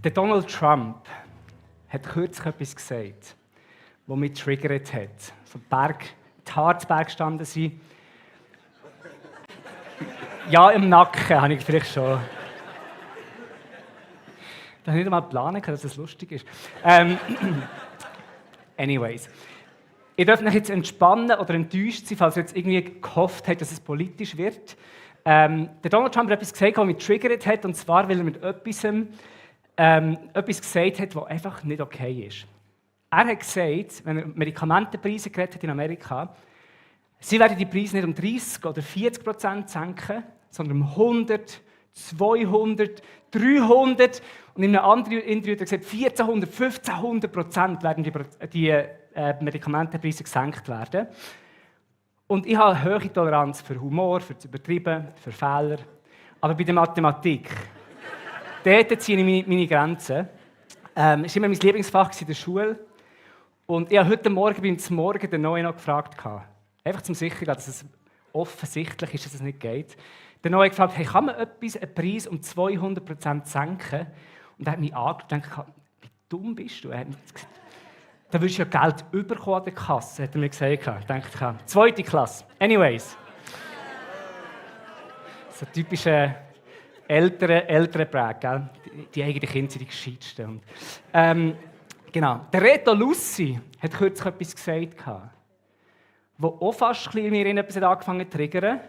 Der Donald Trump hat kürzlich etwas gesagt, das mich getriggert hat. So die Harzberg gestanden sind. Ja, im Nacken habe ich vielleicht schon. Da habe ich nicht einmal planen können, dass es lustig ist. Anyways. Ihr dürft euch jetzt entspannen oder enttäuscht sein, falls ihr jetzt irgendwie gehofft habt, dass es politisch wird. Der Donald Trump hat etwas gesagt, das mich getriggert hat, und zwar, weil er mit etwas gesagt hat, was einfach nicht okay ist. Er hat gesagt, wenn er Medikamentenpreise geredet hat in Amerika, sie werden die Preise nicht um 30 oder 40% senken, sondern um 100, 200, 300 und in einem anderen Interview hat er gesagt, 1400, 1500% werden die Medikamentenpreise gesenkt werden. Und ich habe eine hohe Toleranz für Humor, für das Übertrieben, für Fehler. Aber bei der Mathematik, dort ziehe ich meine Grenzen. Es war immer mein Lieblingsfach in der Schule. Und ich habe heute Morgen beim Morgen den Noe noch gefragt. Einfach zum sicher gehen, dass es offensichtlich ist, dass es nicht geht. Der Noe gefragt, hey, kann man einen Preis um 200% senken? Und er hat mich angeschaut und gedacht, wie dumm bist du? Da willst du ja Geld bekommen an der Kasse, hat er mir gesagt. Ich dachte, zweite Klasse. Anyways. So typische ältere Präge, gell? Die eigenen Kinder sind die gescheitsten. Genau. Der Reto Lussi hat kürzlich etwas gesagt, wo auch fast mir etwas angefangen zu triggern,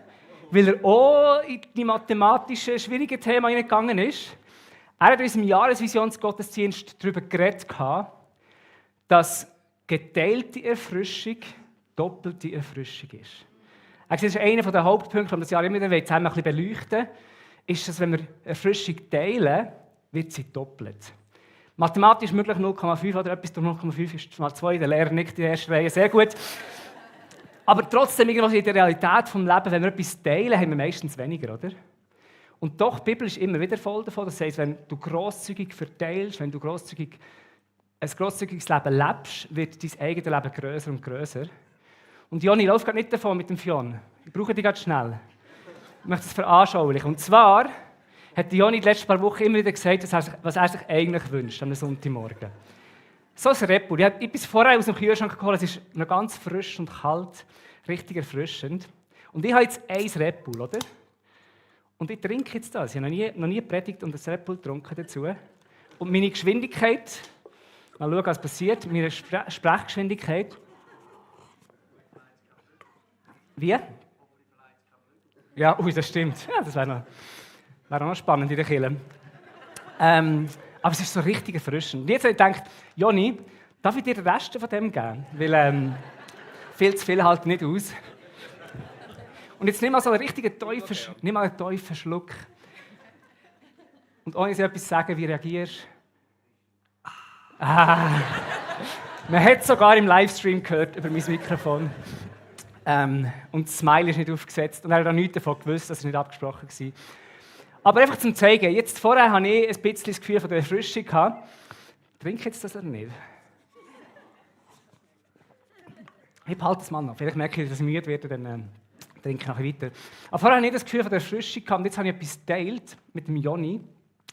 weil er auch in die mathematischen, schwierigen Themen hineingegangen ist. Er hat in unserem Jahresvisionsgottesdienst darüber geredet, dass geteilte Erfrischung doppelte Erfrischung ist. Das ist einer der Hauptpunkte, die das Jahr immer wieder zusammen ein bisschen beleuchten, ist, dass wenn wir Erfrischung teilen, wird sie doppelt. Mathematisch möglich 0,5 oder etwas durch 0,5 ist mal 2, der Lehrer nickt in der ersten Reihe, sehr gut. Aber trotzdem, irgendwas in der Realität des Lebens, wenn wir etwas teilen, haben wir meistens weniger, oder? Und doch, die Bibel ist immer wieder voll davon, das heisst, wenn du grosszügig verteilst, wenn du ein grosszügiges Leben lebst, wird dein eigenes Leben grösser und grösser. Und Joni, lauf gerade nicht davon mit dem Fion. Ich brauche dich ganz schnell. Ich möchte es veranschaulichen. Und zwar hat Joni die letzten paar Wochen immer wieder gesagt, was er sich eigentlich wünscht am Sonntagmorgen. So ein Red Bull. Ich habe etwas vorher aus dem Kühlschrank geholt, es ist noch ganz frisch und kalt, richtig erfrischend. Und ich habe jetzt ein Red Bull, oder? Und ich trinke jetzt das. Ich habe noch nie predigt und ein Red Bull getrunken dazu. Und meine Geschwindigkeit, mal schauen, was passiert, meine Sprechgeschwindigkeit. Wie? Ja, das stimmt. Ja, das wäre auch noch spannend in der Kirche. Aber es ist so richtig erfrischend. Und jetzt habe ich gedacht, Joni, darf ich dir den Rest von dem geben? Weil viel zu viel halt nicht aus. Und jetzt nimm mal so einen richtigen tiefen Schluck. Und ohne dir etwas zu sagen, wie reagierst du? Man hat es sogar im Livestream gehört über mein Mikrofon. Und das Smile ist nicht aufgesetzt. Und er hat auch nichts davon gewusst, dass es nicht abgesprochen war. Aber einfach zum Zeigen, jetzt vorher hatte ich ein bisschen das Gefühl von der Erfrischung. Trinke jetzt das oder nicht? Ich behalte es mal noch. Vielleicht merke ich, dass ich müde werde, dann trinke ich nachher weiter. Aber vorher hatte ich das Gefühl von der Erfrischung und jetzt habe ich etwas geteilt mit dem Joni.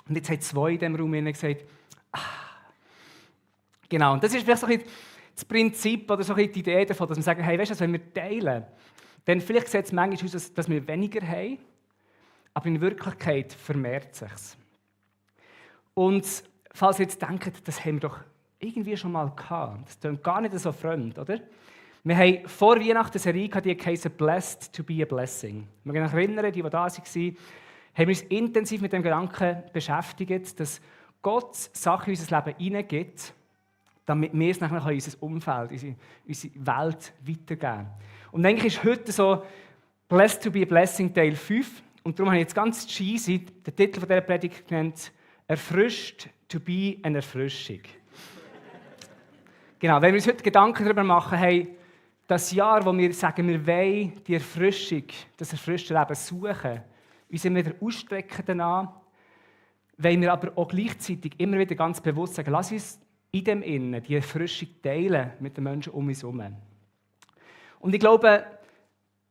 Und jetzt haben 2 in diesem Raum gesagt, Genau, und das ist vielleicht so ein das Prinzip oder so die Idee davon, dass wir sagen, hey, weißt du, wenn wir teilen, dann vielleicht sieht es manchmal aus, dass wir weniger haben, aber in Wirklichkeit vermehrt es sich. Und falls ihr jetzt denkt, das haben wir doch irgendwie schon mal gehabt, das klingt gar nicht so fremd, oder? Wir haben vor Weihnachten eine Serie gehabt, die heisst «Blessed to be a Blessing». Wir können uns erinnern, die da waren, haben wir uns intensiv mit dem Gedanken beschäftigt, dass Gott Sachen in unser Leben hineingibt, damit wir es nachher in unser Umfeld, in unsere Welt weitergeben. Und eigentlich ist heute so «Blessed to be a Blessing» Teil 5. Und darum habe ich jetzt ganz cheesy den Titel dieser Predigt genannt «Erfrischt to be eine Erfrischung». Genau, wenn wir uns heute Gedanken darüber machen, hey, das Jahr, wo wir sagen, wir wollen die Erfrischung, das erfrischte Leben suchen, uns immer wieder ausstrecken danach, wollen wir aber auch gleichzeitig immer wieder ganz bewusst sagen, lass uns in dem Innen die Erfrischung teilen mit den Menschen um uns herum. Und ich glaube,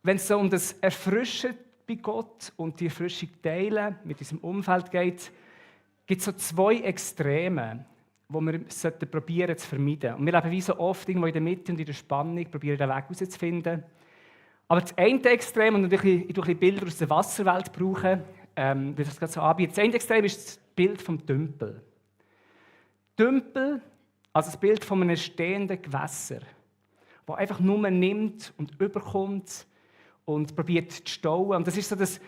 wenn es so um das Erfrischen bei Gott und die Erfrischung teilen mit unserem Umfeld geht, gibt es so zwei Extreme, die wir probieren zu vermeiden. Und wir leben wie so oft irgendwo in der Mitte und in der Spannung, probieren den Weg herauszufinden. Aber das eine Extrem, und ich ein bisschen Bilder aus der Wasserwelt brauche, wie das gerade so anbietet. Das eine Extrem ist das Bild vom Tümpel. Tümpel, also das Bild von einem stehenden Gewässer, das einfach nur nimmt und überkommt und probiert zu stauen. Und das ist so das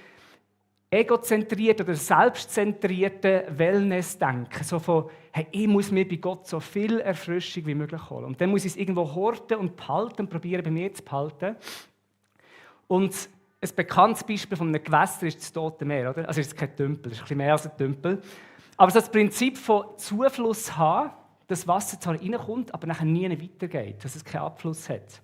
egozentrierte oder selbstzentrierte Wellness-Denken. So von, hey, ich muss mir bei Gott so viel Erfrischung wie möglich holen. Und dann muss ich es irgendwo horten und behalten und probieren, bei mir zu behalten. Und ein bekanntes Beispiel von einem Gewässer ist das Tote Meer. Oder? Also es ist kein Tümpel, es ist ein bisschen mehr als ein Tümpel. Aber das Prinzip von Zufluss haben, dass Wasser zwar reinkommt, aber nachher nie weitergeht, dass es keinen Abfluss hat.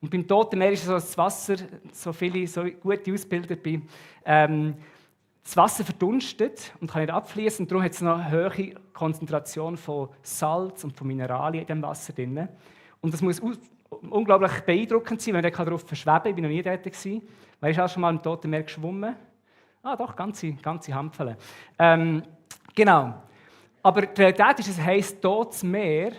Und beim Toten Meer ist es so, dass das Wasser, so viele, so gut ausgebildet bin, das Wasser verdunstet und kann nicht abfließen. Und darum hat es noch eine hohe Konzentration von Salz und von Mineralien in dem Wasser drin. Und das muss unglaublich beeindruckend sein, wenn man darauf verschweben kann. Ich war noch nie dort. Wer ist auch schon mal im Toten Meer geschwommen? Ah, doch, ganze Hampfele. Genau. Aber die Realität ist, es heisst Totes Meer,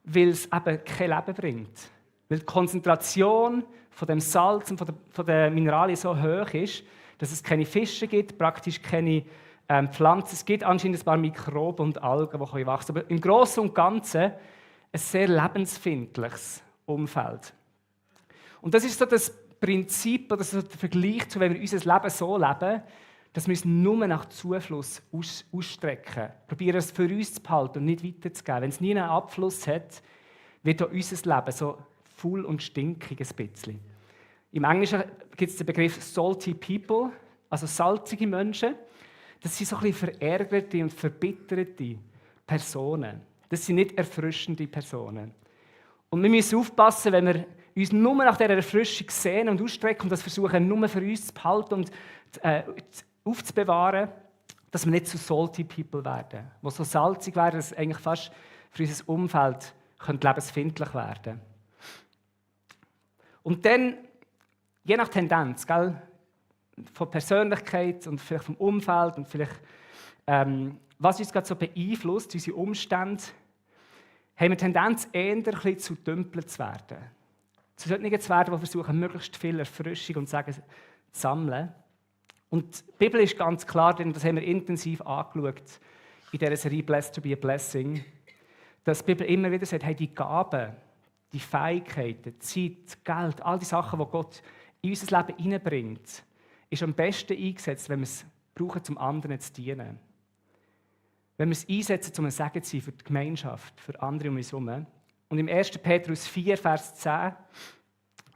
weil es eben kein Leben bringt. Weil die Konzentration von dem Salz und von den Mineralien so hoch ist, dass es keine Fische gibt, praktisch keine Pflanzen. Es gibt anscheinend ein paar Mikroben und Algen, die wachsen können. Aber im Großen und Ganzen ein sehr lebensfindliches Umfeld. Und das ist so das Prinzip oder so der Vergleich zu, wenn wir unser Leben so leben, dass wir es nur nach Zufluss ausstrecken. Probieren es für uns zu behalten und nicht weiterzugeben. Wenn es nie einen Abfluss hat, wird auch unser Leben so faul und stinkig ein bisschen. Im Englischen gibt es den Begriff salty people, also salzige Menschen. Das sind so ein bisschen verärgerte und verbitterte Personen. Das sind nicht erfrischende Personen. Und wir müssen aufpassen, wenn wir uns nur nach dieser Erfrischung sehen und ausstrecken und das versuchen, nur für uns zu behalten und aufzubewahren, dass wir nicht zu salty people werden, die so salzig werden, dass eigentlich fast für unser Umfeld lebensfindlich werden könnte. Und dann, je nach Tendenz, gell, von Persönlichkeit und vielleicht vom Umfeld und vielleicht, was uns gerade so beeinflusst, unsere Umstände, haben wir Tendenz, eher ein bisschen zu Tümpeln zu werden. Zu solchen zu werden, die versuchen, möglichst viel Erfrischung und Sagen zu sammeln. Und die Bibel ist ganz klar, denn das haben wir intensiv angeschaut in dieser Serie «Blessed to be a Blessing», dass die Bibel immer wieder sagt, hey, die Gaben, die Fähigkeiten, Zeit, Geld, all die Sachen, die Gott in unser Leben hineinbringt, ist am besten eingesetzt, wenn wir es brauchen, um anderen zu dienen. Wenn wir es einsetzen, um ein Segen zu sein für die Gemeinschaft, für andere um uns herum. Und im 1. Petrus 4, Vers 10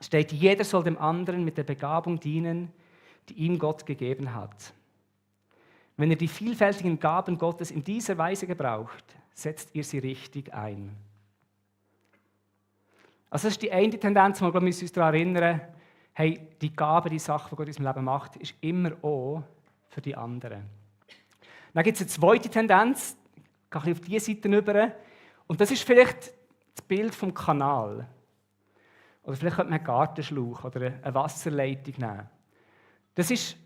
steht, jeder soll dem anderen mit der Begabung dienen, die ihm Gott gegeben hat. Wenn ihr die vielfältigen Gaben Gottes in dieser Weise gebraucht, setzt ihr sie richtig ein. Also das ist die eine Tendenz, wo wir uns daran erinnern, hey, die Gabe, die Sache, die Gott in unserem Leben macht, ist immer auch für die anderen. Dann gibt es eine zweite Tendenz, ich gehe auf diese Seite rüber, und das ist vielleicht das Bild vom Kanal. Oder vielleicht könnte man einen Gartenschlauch oder eine Wasserleitung nehmen. Das ist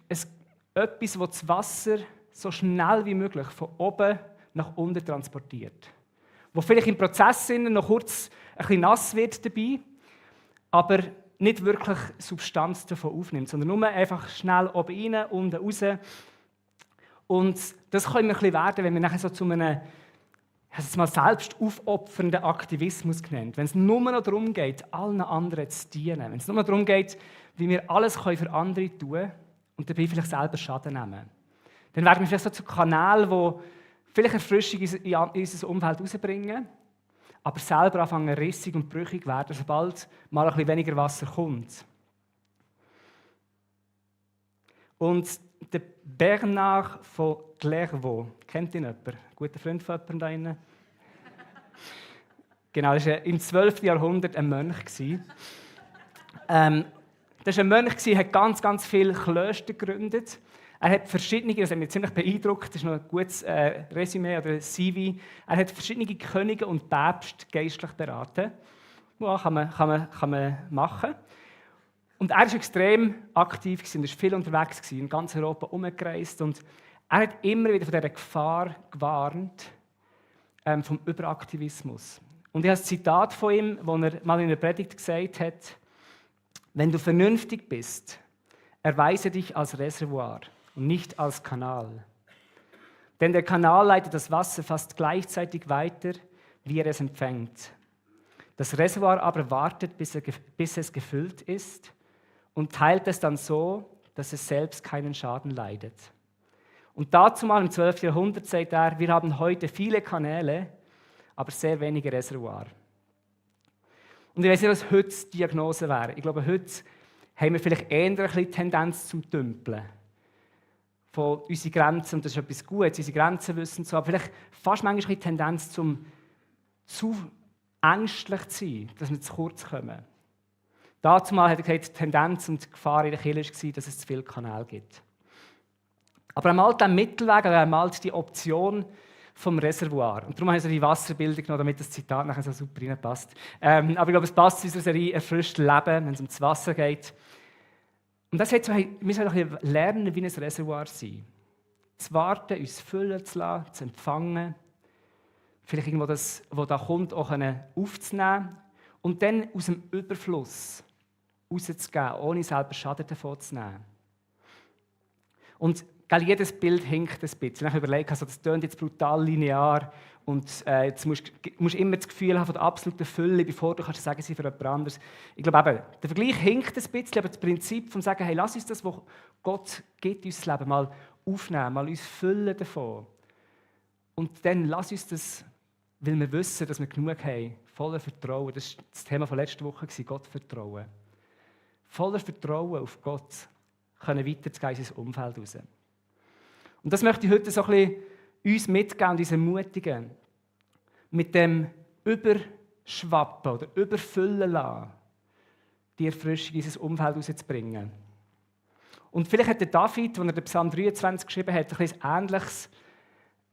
etwas, das das Wasser so schnell wie möglich von oben nach unten transportiert. Wo vielleicht im Prozess noch kurz ein bisschen nass wird dabei, aber nicht wirklich Substanz davon aufnimmt, sondern nur einfach schnell oben rein, unten raus. Und das können wir ein bisschen werden, wenn wir nachher so zu einem, ich habe es mal selbst aufopfernden Aktivismus genannt. Wenn es nur noch darum geht, allen anderen zu dienen. Wenn es nur noch darum geht, wie wir alles für andere tun können und dabei vielleicht selber Schaden nehmen. Dann werden wir vielleicht so zu Kanälen, die vielleicht Erfrischung in unser Umfeld rausbringen, aber selber anfangen rissig und brüchig werden, sobald mal ein bisschen weniger Wasser kommt. Und der Bernard von Clairvaux, kennt ihn jemand? Ein guter Freund von jemandem da drinnen? Genau, das war im 12. Jahrhundert ein Mönch. Das war ein Mönch, der hat ganz viele Klöster gegründet. Er hat verschiedene, das hat mich ziemlich beeindruckt, das ist noch ein gutes Resümee oder CV. Er hat verschiedene Könige und Päpste geistlich beraten. Ja, kann man machen. Und er war extrem aktiv und war viel unterwegs, in ganz Europa herumgereist. Und Er hat immer wieder von dieser Gefahr gewarnt, vom Überaktivismus. Und ich habe ein Zitat von ihm, das er mal in einer Predigt gesagt hat: Wenn du vernünftig bist, erweise dich als Reservoir und nicht als Kanal. Denn der Kanal leitet das Wasser fast gleichzeitig weiter, wie er es empfängt. Das Reservoir aber wartet, bis es gefüllt ist und teilt es dann so, dass es selbst keinen Schaden leidet. Und dazu mal im 12. Jahrhundert sagt er, wir haben heute viele Kanäle, aber sehr wenige Reservoir. Und ich weiß nicht, was heute die Diagnose wäre. Ich glaube, heute haben wir vielleicht eher ein bisschen Tendenz zum Dümpeln. Von unseren Grenzen, und das ist etwas Gutes, unsere Grenzen wissen zu haben. Vielleicht fast manchmal eine Tendenz zum zu ängstlich zu sein, dass wir zu kurz kommen. Dazu mal hat er gesagt, die Tendenz und die Gefahr in der Kirche war, dass es zu viele Kanäle gibt. Aber einmal den Mittelweg, oder einmal die Option vom Reservoir. Und darum habe ich so die Wasserbilder genommen, damit das Zitat nachher so super reinpasst. Aber ich glaube, es passt zu unserer Serie «Erfrischt Leben», wenn es ums Wasser geht. Und das heißt so, hey, wir sollen ein bisschen lernen, wie ein Reservoir sein. Zu warten, uns füllen zu lassen, zu empfangen. Vielleicht irgendwo das, was da kommt, auch aufzunehmen. Und dann aus dem Überfluss rauszugeben, ohne selber Schaden davon zu nehmen. Und jedes Bild hinkt ein bisschen. Ich überlege, also, das klingt jetzt brutal linear und jetzt musst du immer das Gefühl haben von der absoluten Fülle, bevor du kannst sagen, sie für jemand anderes. Ich glaube eben, der Vergleich hinkt ein bisschen, aber das Prinzip vom Sagen, hey, lass uns das, was Gott gibt, unser Leben mal aufnehmen, mal uns füllen davon. Und dann lass uns das, weil wir wissen, dass wir genug haben, voller Vertrauen. Das war das Thema von letzter Woche, Gott vertrauen. Voller Vertrauen auf Gott können weiterzugehen in unser Umfeld raus. Und das möchte ich heute so ein bisschen uns mitgeben und uns ermutigen, mit dem Überschwappen oder Überfüllen lassen, die Erfrischung in unser Umfeld rauszubringen. Und vielleicht hat der David, als er den Psalm 23 geschrieben hat, ein ähnliches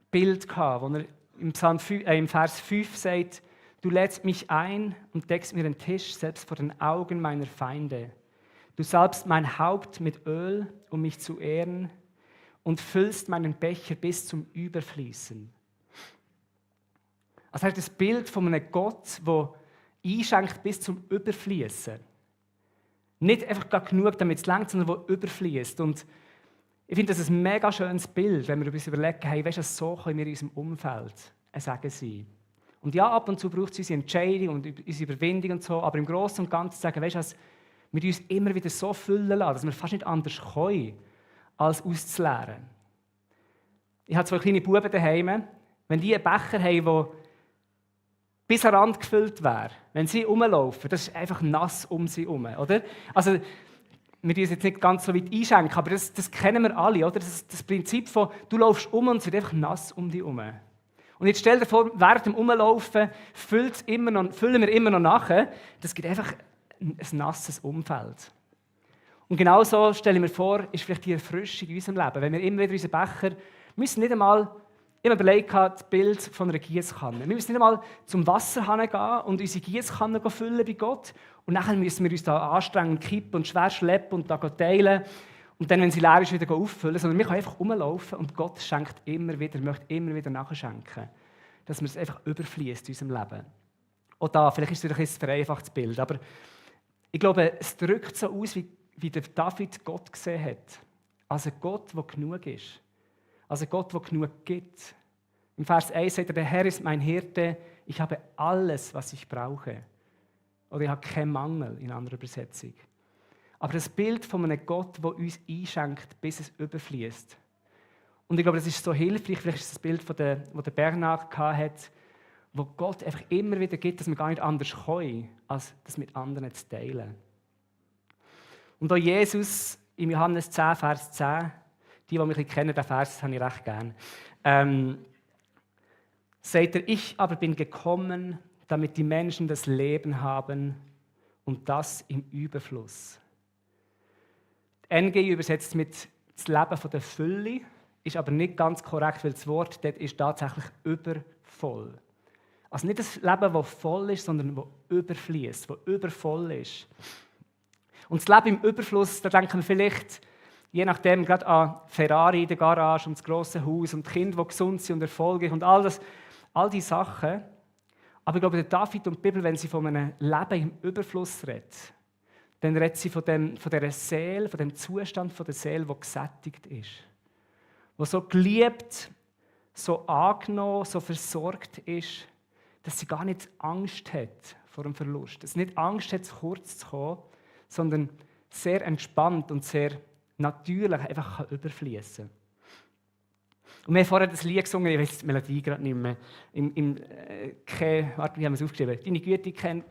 Bild gehabt, wo er im Vers 5 sagt: Du lädst mich ein und deckst mir den Tisch, selbst vor den Augen meiner Feinde. Du salbst mein Haupt mit Öl, um mich zu ehren, und füllst meinen Becher bis zum Überfließen. Also er hat das Bild von einem Gott, der einschenkt bis zum Überfließen. Nicht einfach genug, damit es reicht, sondern der überfließt. Und ich finde das ein mega schönes Bild, wenn wir uns überlegen, hey, weißt du, so können wir in unserem Umfeld ein Segen sein. Und ja, ab und zu braucht es unsere Entscheidung und unsere Überwindung und so, aber im Großen und Ganzen sagen, weißt du, wir uns immer wieder so füllen lassen, dass wir fast nicht anders können, als auszuleeren. Ich habe 2 kleine Buben daheim. Wenn die einen Becher haben, der bis an den Rand gefüllt wäre, wenn sie rumlaufen, das ist einfach nass um sie herum, oder? Also, wir dürfen jetzt nicht ganz so weit einschenken, aber das kennen wir alle, oder? Das Prinzip von, du laufst und es wird einfach nass um dich herum. Und jetzt stell dir vor, während dem Rumlaufen füllen wir immer noch nachher. Das gibt einfach ein nasses Umfeld. Und genau so stelle ich mir vor, ist vielleicht die Erfrischung in unserem Leben. Wenn wir immer wieder unseren Becher, müssen nicht einmal, immer überlegt das Bild von einer Giesskanne. Wir müssen nicht einmal zum Wasserhahn gehen und unsere Giesskanne füllen bei Gott. Und nachher müssen wir uns da anstrengen, kippen und schwer schleppen und da teilen. Und dann, wenn sie leer ist, wieder auffüllen. Sondern wir können einfach rumlaufen und Gott schenkt immer wieder, möchte immer wieder nachschenken. Dass wir es einfach überfließt in unserem Leben. Auch da, vielleicht ist es ein vereinfachtes Bild, aber ich glaube, es drückt so aus, wie der David Gott gesehen hat. Als ein Gott, der genug ist. Als ein Gott, der genug gibt. Im Vers 1 sagt er, der Herr ist mein Hirte, ich habe alles, was ich brauche. Oder ich habe keinen Mangel, in anderer Übersetzung. Aber das Bild von einem Gott, der uns einschenkt, bis es überfließt. Und ich glaube, das ist so hilfreich, vielleicht ist das Bild, das der Bernhard hatte, wo Gott einfach immer wieder gibt, dass wir gar nicht anders können, als das mit anderen zu teilen. Und auch Jesus im Johannes 10, Vers 10, die mich kennen, den Vers habe ich recht gern, sagt er, ich aber bin gekommen, damit die Menschen das Leben haben und das im Überfluss. Die NGI übersetzt mit das Leben von der Fülle, ist aber nicht ganz korrekt, weil das Wort dort ist tatsächlich übervoll. Also nicht das Leben, das voll ist, sondern das überfließt, das übervoll ist. Und das Leben im Überfluss, da denken wir vielleicht je nachdem gerade an Ferrari in der Garage und das grosse Haus und die Kinder, die gesund sind und erfolgreich und all diese Sachen. Aber ich glaube, der David und die Bibel, wenn sie von einem Leben im Überfluss redet, dann redet sie von dieser Seele, von dem Zustand der Seele, der gesättigt ist. Der so geliebt, so angenommen, so versorgt ist, dass sie gar nicht Angst hat vor dem Verlust. Dass sie nicht Angst hat, zu kurz zu kommen, sondern sehr entspannt und sehr natürlich einfach überfließen kann. Und wir haben vorher das Lied gesungen, ich weiß die Melodie gerade nicht mehr. Warte, wie haben wir es aufgeschrieben? Deine Güte kennt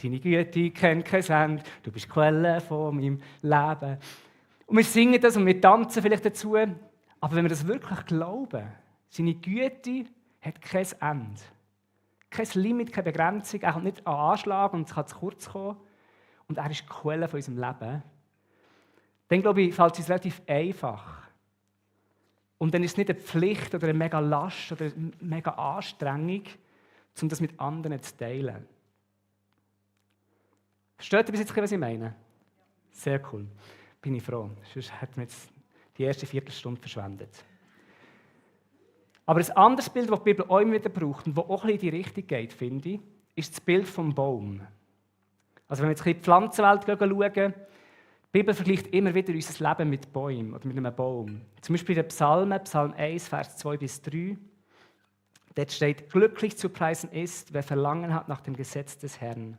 kein Ende, du bist die Quelle von meinem Leben. Und wir singen das und wir tanzen vielleicht dazu, aber wenn wir das wirklich glauben, seine Güte hat kein Ende. Kein Limit, keine Begrenzung, er kommt nicht an Anschlag und es kann zu kurz kommen. Und er ist die Quelle von unserem Leben. Dann, glaube ich, fällt es uns relativ einfach. Und dann ist es nicht eine Pflicht oder eine mega Last oder eine mega Anstrengung, um das mit anderen zu teilen. Versteht ihr bis jetzt, was ich meine? Sehr cool. Bin ich froh. Sonst hätten wir jetzt die erste Viertelstunde verschwendet. Aber ein anderes Bild, das die Bibel auch immer wieder braucht und das auch ein bisschen in die Richtung geht, finde ich, ist das Bild vom Baum. Also wenn wir jetzt in die Pflanzenwelt schauen, die Bibel vergleicht immer wieder unser Leben mit Bäumen oder mit einem Baum. Zum Beispiel in den Psalmen, Psalm 1, Vers 2-3. Dort steht, glücklich zu preisen ist, wer Verlangen hat nach dem Gesetz des Herrn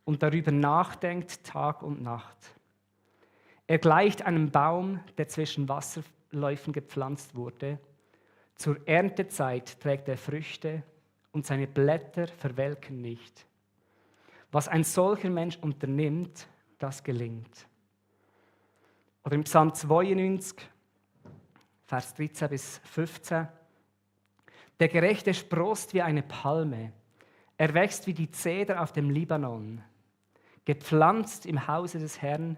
und darüber nachdenkt Tag und Nacht. Er gleicht einem Baum, der zwischen Wasserläufen gepflanzt wurde. Zur Erntezeit trägt er Früchte und seine Blätter verwelken nicht. Was ein solcher Mensch unternimmt, das gelingt. Oder im Psalm 92, Vers 13-15. Der Gerechte sproßt wie eine Palme. Er wächst wie die Zeder auf dem Libanon. Gepflanzt im Hause des Herrn,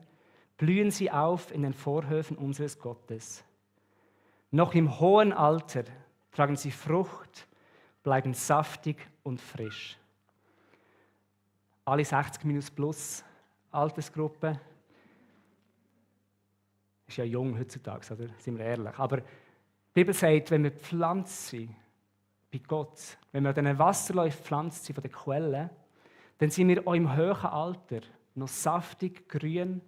blühen sie auf in den Vorhöfen unseres Gottes. Noch im hohen Alter tragen sie Frucht, bleiben saftig und frisch. Alle 60 minus plus Altersgruppe. Ist ja jung heutzutage, oder? Sind wir ehrlich. Aber die Bibel sagt, wenn wir gepflanzt sind bei Gott, wenn wir an diesen Wasserläufen gepflanzt sind von der Quelle, dann sind wir auch im hohen Alter noch saftig, grün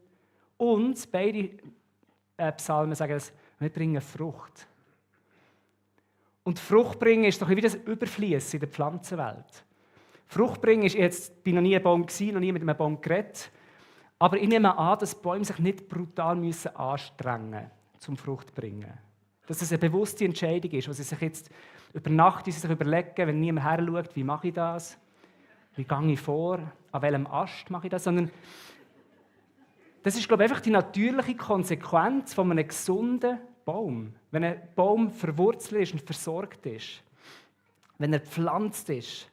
und beide Psalmen sagen es, wir bringen Frucht. Und Frucht bringen ist doch wie das Überfließen in der Pflanzenwelt. Frucht bringen ist, ich bin noch nie ein Baum gewesen, noch nie mit einem Baum geredet, aber ich nehme an, dass Bäume sich nicht brutal anstrengen müssen, um Frucht zu bringen. Dass es eine bewusste Entscheidung ist, wo sie sich jetzt über Nacht sich überlegen, wenn niemand her schaut, wie mache ich das, wie gehe ich vor, an welchem Ast mache ich das, sondern das ist, glaube ich, einfach die natürliche Konsequenz von einem gesunden Baum. Wenn ein Baum verwurzelt ist und versorgt ist, wenn er gepflanzt ist,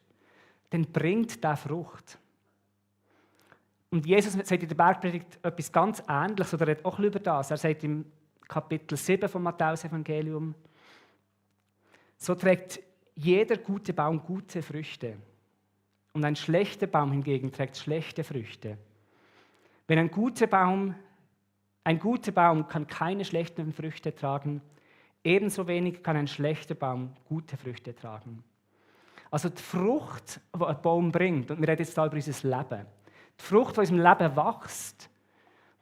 dann bringt der Frucht. Und Jesus sagt in der Bergpredigt etwas ganz Ähnliches, oder er redet auch über das. Er sagt im Kapitel 7 vom Matthäus-Evangelium, so trägt jeder gute Baum gute Früchte und ein schlechter Baum hingegen trägt schlechte Früchte. Wenn ein guter Baum kann keine schlechten Früchte tragen, ebenso wenig kann ein schlechter Baum gute Früchte tragen. Also die Frucht, die ein Baum bringt, und wir reden jetzt hier über unser Leben, die Frucht, die in unserem Leben wächst,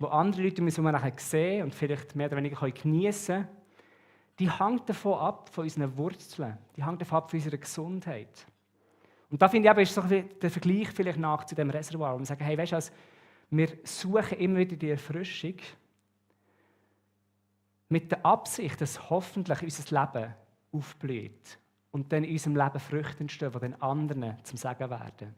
die andere Leute nachher sehen und vielleicht mehr oder weniger geniessen können, die hängt davon ab, von unseren Wurzeln, die hängt davon ab, von unserer Gesundheit. Und da finde ich, ist so der Vergleich vielleicht nach zu dem Reservoir, wo wir sagen, hey, weißt du, also, wir suchen immer wieder die Erfrischung mit der Absicht, dass hoffentlich unser Leben aufblüht und dann in unserem Leben Früchte entstehen, die den anderen zum Segen werden.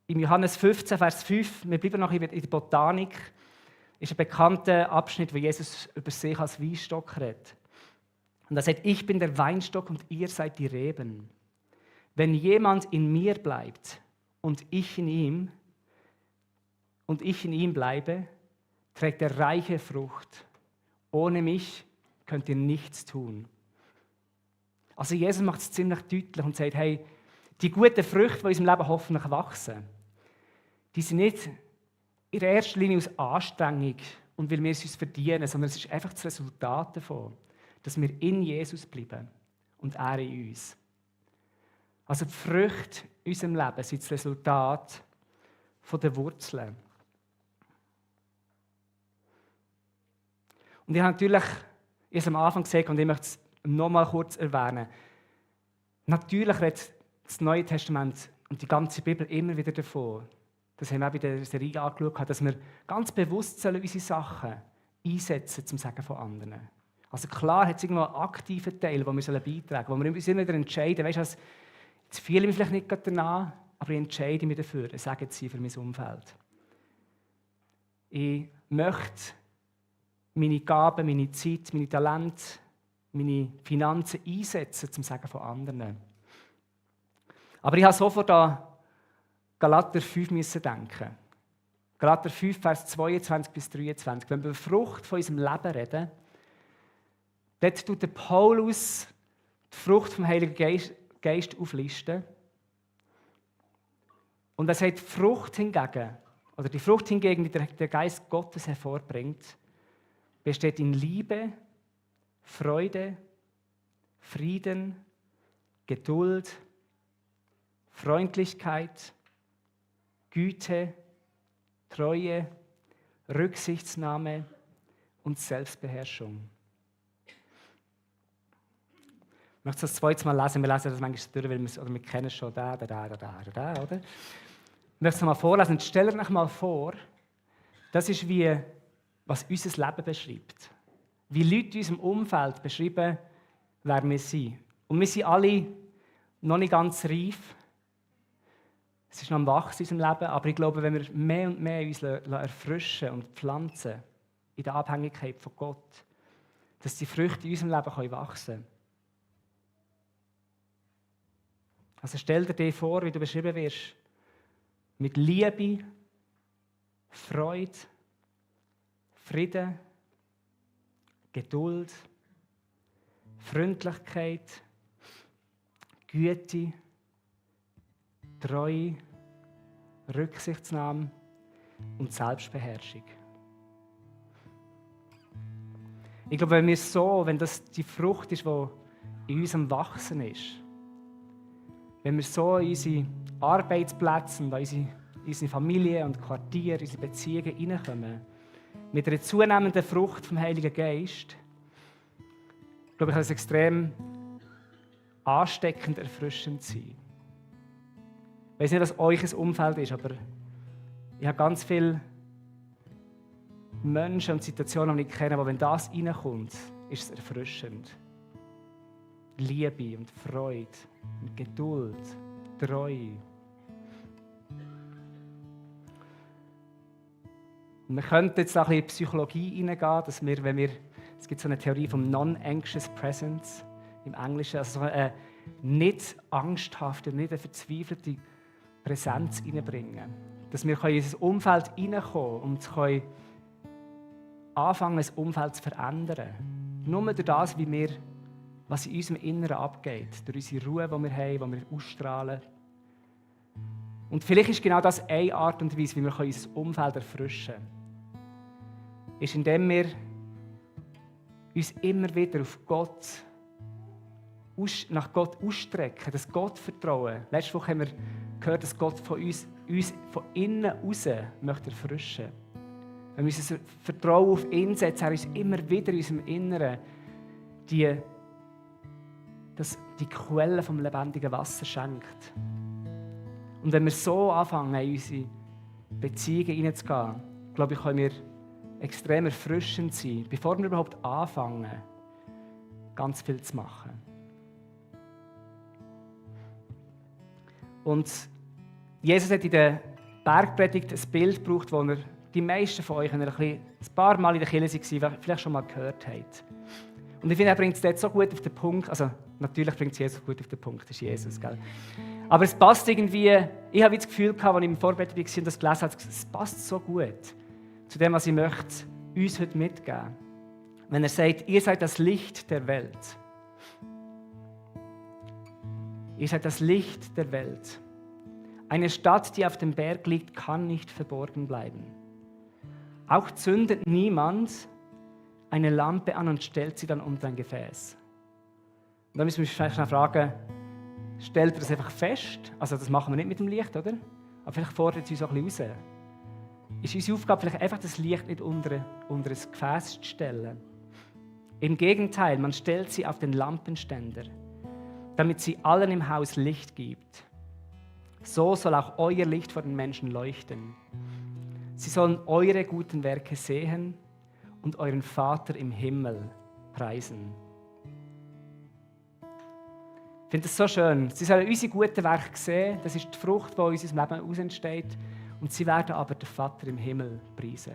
Im Johannes 15, Vers 5, wir bleiben noch in der Botanik, ist ein bekannter Abschnitt, wo Jesus über sich als Weinstock redet. Und er sagt, ich bin der Weinstock und ihr seid die Reben. Wenn jemand in mir bleibt und ich in ihm bleibe, trägt er reiche Frucht. Ohne mich könnt ihr nichts tun. Also Jesus macht es ziemlich deutlich und sagt, hey, die guten Früchte, die in unserem Leben hoffentlich wachsen, die sind nicht in erster Linie aus Anstrengung und weil wir es uns verdienen, sondern es ist einfach das Resultat davon, dass wir in Jesus bleiben und er in uns. Also die Früchte in unserem Leben sind das Resultat der Wurzeln. Und ich habe natürlich erst am Anfang gesagt, und ich möchte es noch mal kurz erwähnen, natürlich redet das Neue Testament und die ganze Bibel immer wieder davon, das haben wir auch bei der Serie angeschaut, dass wir ganz bewusst unsere Sachen einsetzen zum Sagen von anderen. Also klar hat es irgendwo einen aktiven Teil, den wir beitragen sollen, wo wir uns immer wieder entscheiden, weißt du was, jetzt fühle ich mich vielleicht nicht gerade danach, aber ich entscheide mich dafür, ein Segen zu sein für mein Umfeld. Ich möchte meine Gaben, meine Zeit, meine Talente, meine Finanzen einsetzen zum Sagen von anderen. Aber ich habe sofort an Galater 5 müssen denken. Galater 5, Vers 22 bis 23. Wenn wir über die Frucht von unserem Leben reden, dort tut der Paulus die Frucht vom Heiligen Geist auflisten. Und er sagt, die Frucht hingegen, die der Geist Gottes hervorbringt, besteht in Liebe, Freude, Frieden, Geduld, Freundlichkeit, Güte, Treue, Rücksichtnahme und Selbstbeherrschung. Ich möchte das zweites Mal lesen. Wir lesen das manchmal durch, weil wir kennen es schon, da, oder? Ich möchte es mal vorlesen. Stellt euch mal vor, das ist was unser Leben beschreibt. Wie Leute in unserem Umfeld beschreiben, wer wir sind. Und wir sind alle noch nicht ganz reif. Es ist noch am Wachsen in unserem Leben, aber ich glaube, wenn wir mehr und mehr uns erfrischen und pflanzen in der Abhängigkeit von Gott, dass die Früchte in unserem Leben wachsen können. Also stell dir vor, wie du beschrieben wirst, mit Liebe, Freude, Frieden, Geduld, Freundlichkeit, Güte, Treue, Rücksichtnahme und Selbstbeherrschung. Ich glaube, wenn das die Frucht ist, die in uns am Wachsen ist, wenn wir so in unsere Arbeitsplätze und in unsere Familie und Quartiere, unsere Beziehungen hineinkommen, mit einer zunehmenden Frucht vom Heiligen Geist, glaube ich, kann es extrem ansteckend, erfrischend sein. Ich weiß nicht, was euch Umfeld ist, aber ich habe ganz viele Menschen und Situationen, die ich kenne, aber wenn das reinkommt, ist es erfrischend. Liebe und Freude und Geduld, Treue. Und wir könnten jetzt auch ein bisschen in die Psychologie hineingehen, dass es gibt so eine Theorie vom Non-Anxious Presence im Englischen, also so eine nicht angsthafte, nicht eine verzweifelte Präsenz hineinbringen. Dass wir in unser Umfeld hineinkommen und können anfangen, das Umfeld zu verändern. Nur durch das, was in unserem Inneren abgeht, durch unsere Ruhe, die wir haben, die wir ausstrahlen. Und vielleicht ist genau das eine Art und Weise, wie wir unser Umfeld erfrischen können. Ist, indem wir uns immer wieder nach Gott ausstrecken, das Gott vertrauen. Letzte Woche haben wir gehört, dass Gott uns von innen raus möchte erfrischen. Wenn wir unser Vertrauen auf ihn setzen, er uns immer wieder in unserem Inneren die Quelle vom lebendigen Wasser schenkt. Und wenn wir so anfangen, in unsere Beziehungen hineinzugehen, glaube ich, können wir extrem erfrischend sein, bevor wir überhaupt anfangen, ganz viel zu machen. Und Jesus hat in der Bergpredigt ein Bild gebraucht, das die meisten von euch, wenn ihr ein paar Mal in der Kirche waren, vielleicht schon mal gehört habt. Und ich finde, er bringt es dort so gut auf den Punkt. Also, natürlich bringt es Jesus gut auf den Punkt, das ist Jesus, gell? Aber es passt irgendwie, ich habe das Gefühl gehabt, als ich im Vorbereitung war und das gelesen habe, es passt so gut zu dem, was ich möchte uns heute mitgeben. Wenn er sagt, ihr seid das Licht der Welt. Ihr seid das Licht der Welt. Eine Stadt, die auf dem Berg liegt, kann nicht verborgen bleiben. Auch zündet niemand eine Lampe an und stellt sie dann unter ein Gefäß. Und da müssen wir uns vielleicht fragen, stellt er das einfach fest? Also das machen wir nicht mit dem Licht, oder? Aber vielleicht fordert es uns auch ein bisschen raus. Ist unsere Aufgabe vielleicht einfach, das Licht nicht unter ein Gefäß zu stellen? Im Gegenteil, man stellt sie auf den Lampenständer, damit sie allen im Haus Licht gibt. So soll auch euer Licht vor den Menschen leuchten. Sie sollen eure guten Werke sehen und euren Vater im Himmel preisen. Ich finde das so schön. Sie sollen unsere guten Werke sehen, das ist die Frucht, die aus unserem Leben heraus entsteht. Und sie werden aber den Vater im Himmel preisen.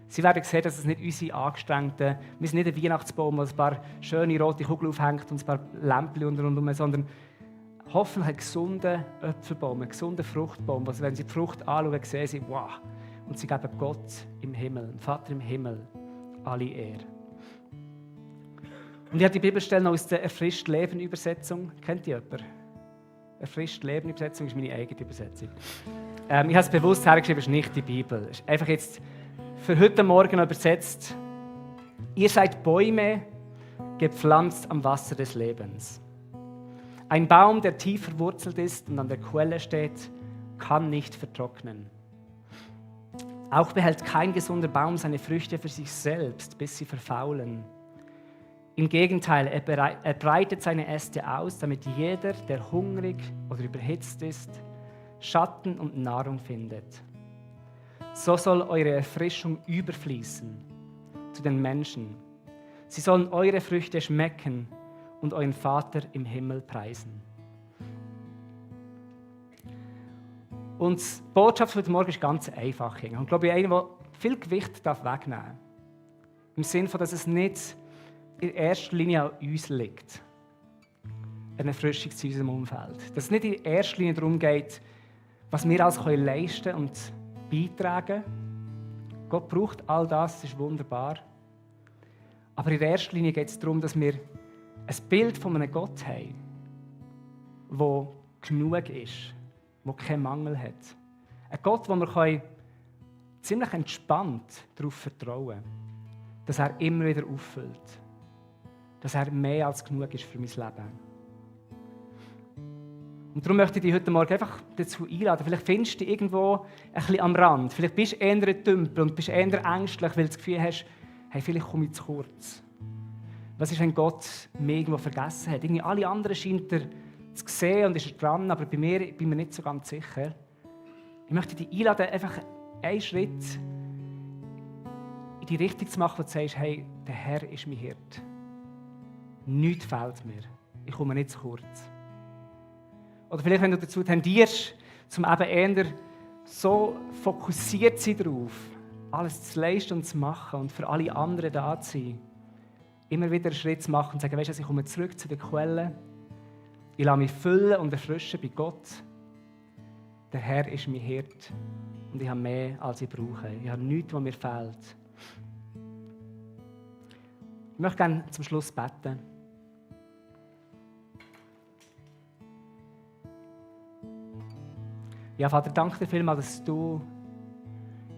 Sie werden sehen, dass es nicht unsere angestrengten, wir sind nicht ein Weihnachtsbaum, wo ein paar schöne rote Kugeln aufhängt und ein paar Lämpchen rundherum, sondern hoffentlich einen gesunden Äpfelbaum, einen gesunden Fruchtbaum, wo, wenn sie die Frucht anschauen, sehen sie, wow, und sie geben Gott im Himmel, dem Vater im Himmel, alle Ehre. Und ich habe die Bibelstelle noch aus der Erfrischt Leben Übersetzung. Kennt ihr jemanden? Erfrischt Leben Übersetzung ist meine eigene Übersetzung. Ich habe es bewusst hergeschrieben, es ist nicht die Bibel. Es ist einfach jetzt für heute Morgen übersetzt. Ihr seid Bäume, gepflanzt am Wasser des Lebens. Ein Baum, der tief verwurzelt ist und an der Quelle steht, kann nicht vertrocknen. Auch behält kein gesunder Baum seine Früchte für sich selbst, bis sie verfaulen. Im Gegenteil, er breitet seine Äste aus, damit jeder, der hungrig oder überhitzt ist, Schatten und Nahrung findet. So soll eure Erfrischung überfließen zu den Menschen. Sie sollen eure Früchte schmecken und euren Vater im Himmel preisen. Und die Botschaft für heute Morgen ist ganz einfach. Und ich glaube, eine, die viel Gewicht wegnehmen darf. Im Sinne von, dass es nicht in erster Linie an uns liegt, eine Erfrischung zu unserem Umfeld. Dass es nicht in erster Linie darum geht, was wir alles leisten und beitragen können. Gott braucht all das, das ist wunderbar. Aber in erster Linie geht es darum, dass wir ein Bild von einem Gott haben, der genug ist, der keinen Mangel hat. Ein Gott, wo wir ziemlich entspannt darauf vertrauen können, dass er immer wieder auffüllt. Dass er mehr als genug ist für mein Leben. Und darum möchte ich dich heute Morgen einfach dazu einladen. Vielleicht findest du dich irgendwo ein bisschen am Rand. Vielleicht bist du eher ein Tümpel und bist eher ängstlich, weil du das Gefühl hast, hey, vielleicht komme ich zu kurz. Was ist, wenn Gott mich irgendwo vergessen hat? Irgendwie alle anderen scheint er zu sehen und ist dran, aber bei mir bin ich mir nicht so ganz sicher. Ich möchte dich einladen, einfach einen Schritt in die Richtung zu machen, wo du sagst, hey, der Herr ist mein Hirt. Nichts fehlt mir. Ich komme nicht zu kurz. Oder vielleicht, wenn du dazu tendierst, zum eben eher so fokussiert zu sein darauf, alles zu leisten und zu machen und für alle anderen da zu sein, immer wieder einen Schritt zu machen und zu sagen, weißt du, ich komme zurück zu der Quelle, ich lasse mich füllen und erfrischen bei Gott. Der Herr ist mein Hirt und ich habe mehr, als ich brauche. Ich habe nichts, was mir fehlt. Ich möchte gerne zum Schluss beten. Ja, Vater, danke dir vielmals, dass du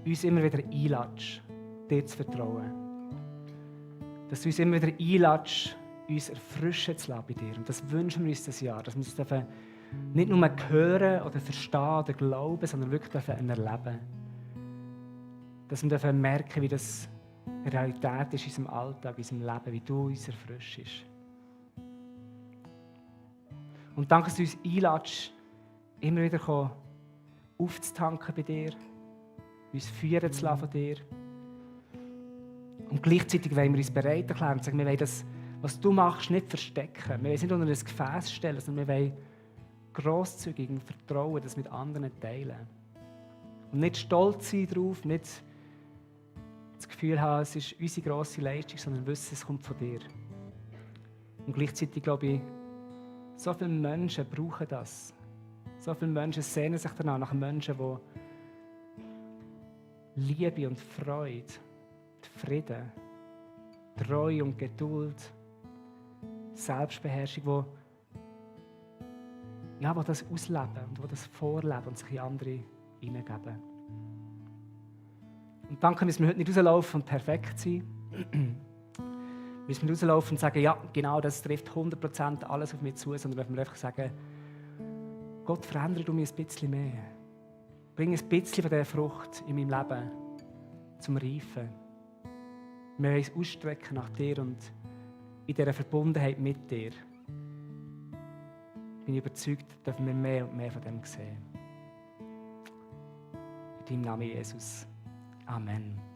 uns immer wieder einlädst, dir zu vertrauen. Dass du uns immer wieder einlädst, uns erfrischen zu lassen bei dir. Und das wünschen wir uns das Jahr, dass wir es nicht nur hören oder verstehen oder glauben, sondern wirklich erleben. Dass wir merken, wie das Realität ist in unserem Alltag, in unserem Leben, wie du uns erfrischst. Und danke, dass du uns einlädst, immer wieder aufzutanken bei dir, uns führen zu lassen von dir. Und gleichzeitig wollen wir uns bereit erklären und sagen, wir wollen das, was du machst, nicht verstecken. Wir wollen es nicht unter ein Gefäß stellen, sondern wir wollen grosszügig und vertrauen, das mit anderen teilen. Und nicht stolz sein darauf, nicht das Gefühl haben, es ist unsere grosse Leistung, sondern wissen, es kommt von dir. Und gleichzeitig glaube ich, so viele Menschen brauchen das. So viele Menschen sehnen sich danach nach Menschen, die Liebe und Freude, Frieden, Treue und Geduld, Selbstbeherrschung, die das ausleben und die das vorleben und sich in andere hineingeben. Und danke, müssen wir heute nicht rauslaufen und perfekt sein. Müssen wir rauslaufen und sagen, ja, genau, das trifft 100% alles auf mich zu, sondern wenn wir einfach sagen, Gott, verändere du mich ein bisschen mehr. Bring ein bisschen von dieser Frucht in meinem Leben zum Reifen. Wir wollen uns ausstrecken nach dir und in dieser Verbundenheit mit dir. Bin ich überzeugt, dürfen wir mehr und mehr von dem sehen. In deinem Namen, Jesus. Amen.